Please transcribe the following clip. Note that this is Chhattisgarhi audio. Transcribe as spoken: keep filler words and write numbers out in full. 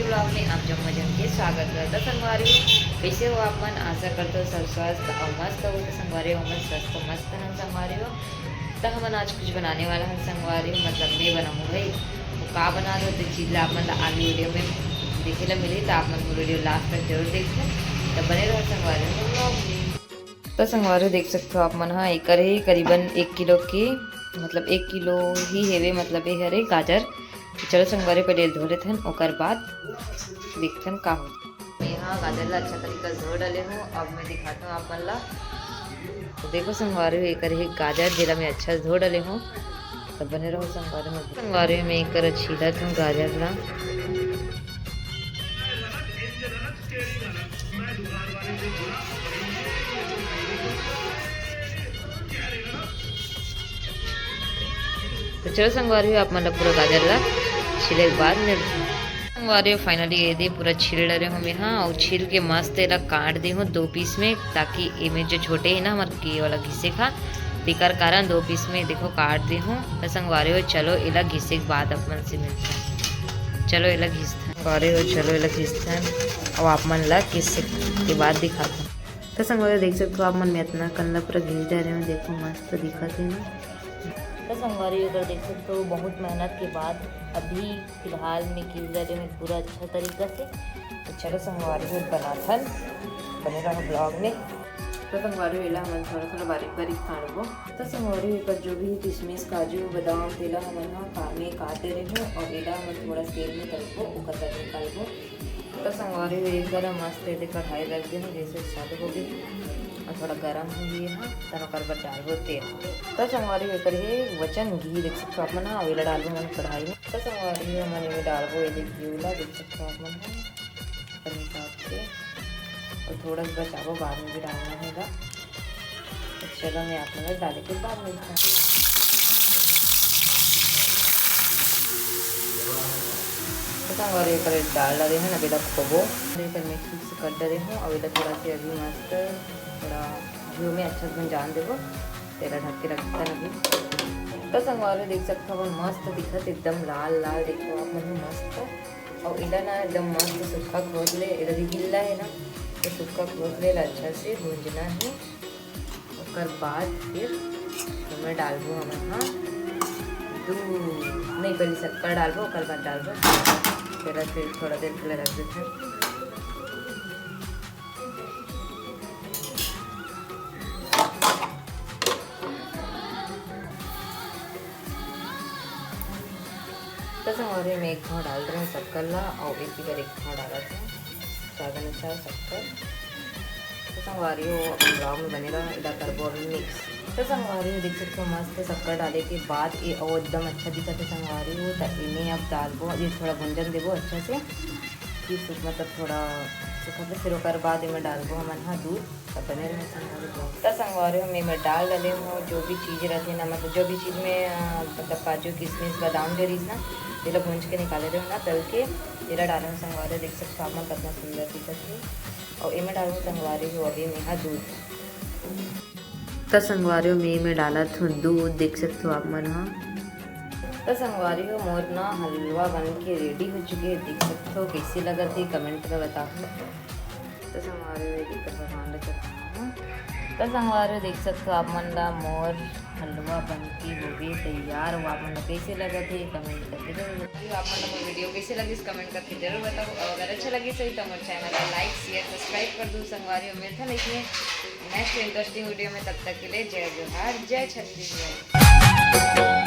ब्लॉग में आप जम्मो जन के स्वागत करत हँव संगवारी हो। कइसे हो आप मन? आशा करत हँव सब स्वस्थ अउ मस्त हो। त संगवारी हो, हमन स्वस्थ अउ मस्त हन संगवारी हो। त हमन आज कुछ बनाने वाला हन संगवारी हो, मतलब मैं बनाहूँ भाई। वो का बनात हँव, त चीज ला आप मन ला आगे वीडियो में देखे ला मिलही, त आप मन वो वीडियो लास्ट तक जरूर देखहू। त बने रहो संगवारी हो ब्लॉग में। त संगवारी हो, देख सकत हो आप मन ह, एकर हे करीबन एक किलो के, मतलब एक किलो ही हेवे, मतलब ये हरे गाजर। त चलो संगवारी हो, पहले धो लेथन, ओकर बाद देखथन का होथे। मैं ह गाजर ला अच्छा तरीका से धो डाले हँव। अब मैं दिखात हँव आप मन ला। त देखो संगवारी हो, एकर हे गाजर, जेला मैं अच्छा से धो डाले हँव। त बने रहो संगवारी हो। संगवारी हो, मैं एकर छीलत हँव गाजर ला। त चलो संगवारी हो, आप मन ला पूरा गाजर ला छीले के बाद मिलथन। संगवारी हो, finally ये दे पूरा छील डरे हँव मैं ह, अउ छील के मस्त एला काट दे हँव दो पीस में, ताकि एमे जो छोटे हे ना हमर ये वाला घिसे का, तेकर कारण दो पीस में देखो काट दे हँव। त संगवारी हो, चलो एला घिसे के बाद आप मन से मिलथन। चलो एला घिसथन। संगवारी हो, चलो एला घिसथन, अउ आप मन ला घिसे के बाद दिखाथन। त संगवारी हो, देख सकत हो आप मन, मैं अतना कन ला पूरा घिस डरे हँव। देखो मस्त दिखत हे ना। त संगवारी हो, एकर देख सकत हो, बहुत मेहनत के बाद अभी फिलहाल मैं घिस डरे हँव पूरा अच्छा तरीका से। त चलो संगवारी हो, बनाथन, बने रहो ब्लॉग में। त संगवारी हो, एला हमन थोड़ा थोड़ा बारीक बारीक काटबो। त संगवारी हो, एकर जो भी किशमिश, काजू, बादाम, तेला हमन ह का-, में काट डरे हँव अउ एला हमन थोड़ा तेल में तलबो, ओकर बाद निकालबो। त संगवारी हो, एक बार मस्त एदे कढ़ाई रख दे हँव, गैस चालू हो गे। अउ थोड़ा गरम हो गे हे, त ओकर बाद डालबो तेल। त संगवारी हो, एकर हे वचन घी, देख सकत हो आप मन ह, अउ एला डालबो हमन कढ़ाई में। त संगवारी हो, हमन एमे डालबो एदे घी ला, देख सकत हो आप मन ह, अपन हिसाब से। अउ थोड़ा सा बचाबो, बाद में भी डालना हे गा। त चलो, मैं आप मन ला डाले के बाद मिलथन। त संगवारी हो, एकर डाल डरे हँव ना, एला खोबो। एकर मैं ठीक से कर डरे हँव, अउ एला थोड़ा से अभी मस्त थोड़ा घी में अच्छा से जान देबो, तेला ढक के रख देथन अभी। त संगवारी हो, देख सकत हो, मस्त दिखत, एकदम लाल लाल, देखो आप मन ह, मस्त। अउ एला ना एकदम मस्त सुक्खा खोद ले, एला भी गिल्ला हे ना, त सुक्खा खोद ले एला अच्छा से भूंजना हे। ओकर बाद फिर एमे डालबो हमन ह दूध, नहीं, पहले शक्कर डालबो, ओकर बाद डालबो। तेला फिर थोड़ा देर के लिए रख देथन। त संगवारी हो, मैं एक घांव डाल रहे हँव शक्कर ला, अउ एती बर एक घांव डालत हँव स्वाद अनुसार शक्कर। त संगवारी हो, अपन ब्लॉग में बने रहो, एला करबो अभी मिक्स। त संगवारी हो, देख सकत हो, मस्त शक्कर डाले के बाद ये अउ एकदम अच्छा दिखत हे संगवारी हो। त एमे अब डालबो, ये थोड़ा भूंजन देबो अच्छा से, कि सु-, मतलब थोड़ा सुखा के, फिर ओकर बाद एमे डालबो हमन ह दूध। त बने रहो संगवारी हो। त संगवारी हो, मैं एमे डाल डरे हँव जो भी चीज रहिथे ना, मतलब जो भी चीज में, अ, मतलब काजू, किशमिश, बादाम जो रहिस ना, तेला भूंज के निकाले रहे हँव ना, तल के तेला डाले हँव संगवारी हो। देख सकत हो आप मन, कतना सुंदर दिखत हे। अउ एमे डालहूँ संगवारी हो अभी मैं ह दूध। त संगवारी हो, मैं एमे डालत हँव दूध, देख सकत हो आप मन ह। त संगवारी हो, मोर ना हलवा बन के रेडी हो चुके हे, देख सकत हो। कइसे लगत हे, कमेंट में बताहू। त संगवारी हो, एकर भगवान ला चढ़ाना हे। त संगवारी हो, देख सकत हो आप मन ला, मोर हलवा बन के हो गे तैयार। अउ आप मन ला कइसे लगत हे, कमेंट करके जरूर बताहू। आप मन ला मोर वीडियो कइसे लगिस, कमेंट करके जरूर बताहू। अउ अगर अच्छा लगिस होही त मोर चैनल ला लाइक, शेयर, सब्सक्राइब कर दू संगवारी हो। मिलथन अइसने नेक्स्ट इंटरेस्टिंग वीडियो में, तब तक के लिए जय जोहार, जय छत्तीसगढ़।